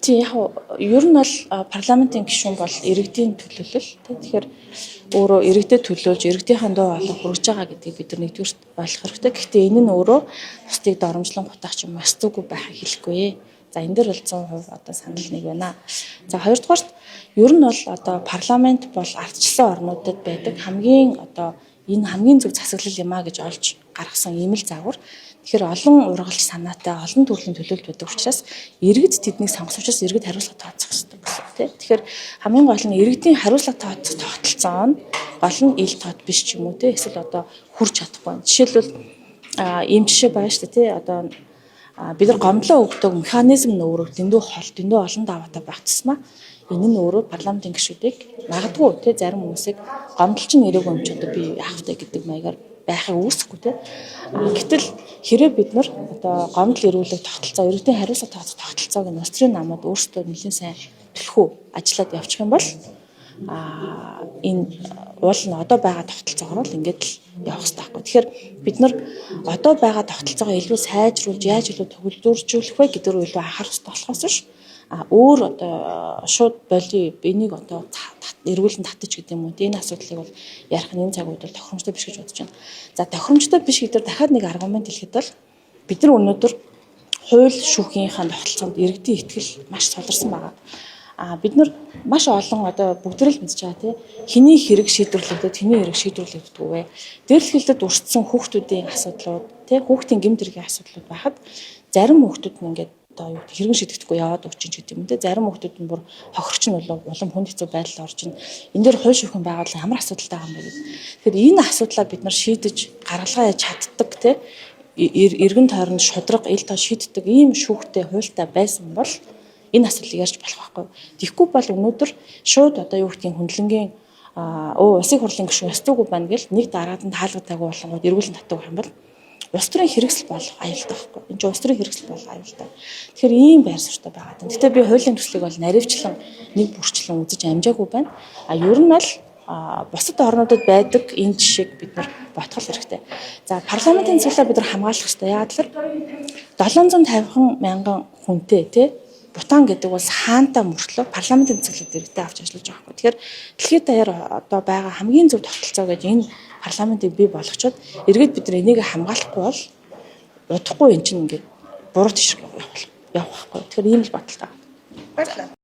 Тийм, яг ер нь бол парламентын гишүүн бол иргэдийн төлөөлөл. Тэгэхээр өөрөө иргэдэд төлөөлж, иргэдийнхээ дуу хоолой хүргэж байгаа гэдгийг бид нар нэгдүгээрт ойлгох хэрэгтэй. Гэхдээ энэ нь өөрөө бусдыг доромжлон гутаах ч юм уу, ёс зүйгүй байхыг хэлэхгүй. За, энэ дээр бол 100% одоо санал нэг байна. За, хоёрдугаарт ер нь бол одоо парламент бол ардчилсан орнуудад байдаг хамгийн одоо энэ хамгийн зөв засаглал юм а гэж олж гаргасан ийм л загвар. Тэгэхээр олон ургалч санаатай, олон төрлийн төлөөлөлт байдаг учраас иргэд тэднийг сонгосон учраас иргэд хариуцлага тооцох ёстой гэсэн үг тийм. Тэгэхээр хамгийн гол нь иргэдийн хариуцлага тооцох тогтолцоо нь гол нь ил тод биш ч юм уу тийм, эсвэл одоо хүрч чадахгүй. Жишээлбэл, ийм жишээ байгаа шүү дээ тийм. Одоо бид нар гомдлоо өгдөг механизм нь өөрөө дэндүү хол, дэндүү олон даваатай байх тусмаа энэ нь өөрөө парламентын гишүүдийг магадгүй тий зарим хүмүүсийг гомдол чинь ирээгүй юм чи одоо би яах вэ гэдэг маягаар байхыг үүсэхгүй тий. Гэтэл хэрэг бид нар одоо гомдол ирүүлэх тогтолцоо, иргэдийн хариуцлага тооцох тогтолцоог нь улс төрийн намууд өөрсдөө нэлээн сайн түлхүү ажиллаад явчих юм бол энэ уул нь одоо байгаа тогтолцоогоор л ингээд л явах хэрэгтэй байхгүй. Тэгэхээр бид нар одоо байгаа тогтолцоогоо илүү сайжруулж, яаж илүү төгөлдрүүлэх вэ гэдэг рүү илүү анхаарах хэрэгтэй болохоос биш өөр одоо шууд боли энийг одоо эргүүлэн татаж гэдэг юм уу. Энэ асуудлыг бол ярих нь энэ цаг үед бол тохиромжтой биш гэж бодож байна. За, тохиромжтой биш гэдэг дахиад нэг аргумент хэлэхэд бол бид нар өнөөдөр хууль шүүхийнхаа тогтолцоонд иргэдийн итгэл маш суларсан байгаа. Бид нар маш олон одоо бүгд л мэдж байгаа тий хэний хэрэг шийдвэрлэгдээд, хэний хэрэг шийдвэрлэгддэггүй вэ? Дээрлэхэлдэд өртсөн хүүхдүүдийн асуудлууд тий хүүхдийн гэмт хэргийн асуудлууд байхад зарим хүүхдүүд нь ингээд одоо юу гэдэг хэрэг шийдэхгүй яваад өгч чинь гэдэг юм те, зарим хүүхдүүд нь бүр хохирч нь улам хүнд хэцүү байдалд орж ин. Энэ дээр хууль шүүхийн байгууллага ямар асуудалтай байгаа юм бэ гэдэг. Тэгэхээр энэ асуудлаа бид нар шийдэж гаргалгаа яаж чаддаг те, эргэн тойронд шударга ил тоо шийддэг ийм шүүхтэй хуультай байсан бол энэ асуудлыг ярьж болох байхгүй. Тэгэхгүй бол өнөөдөр шууд одоо юу гэдгийг хөндлөнгийн улсын хурлын гишүүн ёс зүйгүй байна гэл нэг дараад нь таалгатаагүй болонгууд эргүүлэн татдаг юм бол улс төрийн хэрэгсэл болох аюултай байхгүй. Энэ чинь улс төрийн хэрэгсэл болох аюултай. Тэгэхээр ийм байр суурьтай байгаа. Гэхдээ би хуулийн төслийг бол наривчлан нэг бүрчлэн үзэж амжаагүй байна. Ер нь бол бусад орнуудад байдаг энэ жишээг бид нар ботгол хэрэгтэй. За, парламентын засаглалаа бид нар хамгаалах хэрэгтэй. Яагаад гэвэл 750 мянган хүнтэй тий Бутан гэдэг улс хаантай мөртлөө парламентын засаглалыг дэргэдээ авч ажиллаж байгаа байхгүй. Тэгэхээр дэлхийд даяар одоо байгаа хамгийн зөв тогтолцоо гэж энэ парламентыг бий болгочоод эргээд бид нар энийг хамгаалахгүй бол удахгүй эн чинь ингээд буруу тийш явах байхгүй. Тэгэхээр ийм л бодолтой. Баярлалаа.